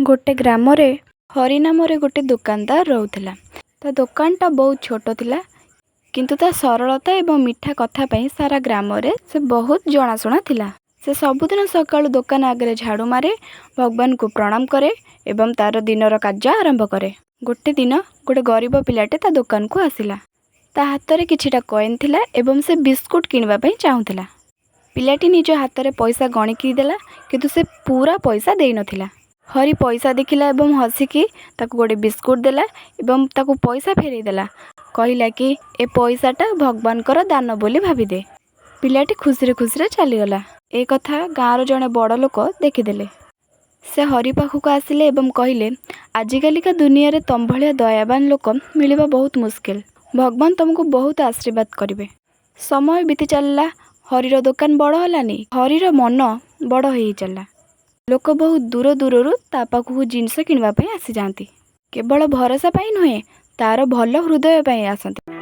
ଗୋଟେ ଗ୍ରାମରେ ହରି ନାମରେ ଗୋଟେ ଦୋକାନଦାର ରହୁଥିଲା। ତା ଦୋକାନଟା ବହୁତ ଛୋଟ ଥିଲା, କିନ୍ତୁ ତା ସରଳତା ଏବଂ ମିଠା କଥା ପାଇଁ ସାରା ଗ୍ରାମରେ ସେ ବହୁତ ଜଣାଶୁଣା ଥିଲା। ସେ ସବୁଦିନ ସକାଳୁ ଦୋକାନ ଆଗରେ ଝାଡ଼ୁ ମାରେ, ଭଗବାନଙ୍କୁ ପ୍ରଣାମ କରେ ଏବଂ ତାର ଦିନର କାର୍ଯ୍ୟ ଆରମ୍ଭ କରେ। ଗୋଟେ ଦିନ ଗୋଟେ ଗରିବ ପିଲାଟେ ତା ଦୋକାନକୁ ଆସିଲା। ତା ହାତରେ କିଛିଟା କଏନ୍ ଥିଲା ଏବଂ ସେ ବିସ୍କୁଟ କିଣିବା ପାଇଁ ଚାହୁଁଥିଲା। ପିଲାଟି ନିଜ ହାତରେ ପଇସା ଗଣିକି ଦେଲା, କିନ୍ତୁ ସେ ପୁରା ପଇସା ଦେଇନଥିଲା। ହରି ପଇସା ଦେଖିଲା ଏବଂ ହସିକି ତାକୁ ଗୋଟେ ବିସ୍କୁଟ ଦେଲା ଏବଂ ତାକୁ ପଇସା ଫେରେଇ ଦେଲା। କହିଲା କି ଏ ପଇସାଟା ଭଗବାନଙ୍କର ଦାନ ବୋଲି ଭାବିଦେ। ପିଲାଟି ଖୁସିରେ ଖୁସିରେ ଚାଲିଗଲା। ଏ କଥା ଗାଁର ଜଣେ ବଡ଼ ଲୋକ ଦେଖିଦେଲେ। ସେ ହରି ପାଖକୁ ଆସିଲେ ଏବଂ କହିଲେ, ଆଜିକାଲିକା ଦୁନିଆରେ ତମ ଭଳିଆ ଦୟାବାନ ଲୋକ ମିଳିବା ବହୁତ ମୁସ୍କିଲ। ଭଗବାନ ତମକୁ ବହୁତ ଆଶୀର୍ବାଦ କରିବେ। ସମୟ ବିତି ଚାଲିଲା। ହରିର ଦୋକାନ ବଡ଼ ହେଲାନି, ହରିର ମନ ବଡ଼ ହେଇ ହେଇ ଚାଲିଲା। ଲୋକ ବହୁତ ଦୂର ଦୂରରୁ ତା ପାଖକୁ ଜିନିଷ କିଣିବା ପାଇଁ ଆସିଯାଆନ୍ତି। କେବଳ ଭରସା ପାଇଁ ନୁହେଁ, ତାର ଭଲ ହୃଦୟ ପାଇଁ ଆସନ୍ତି।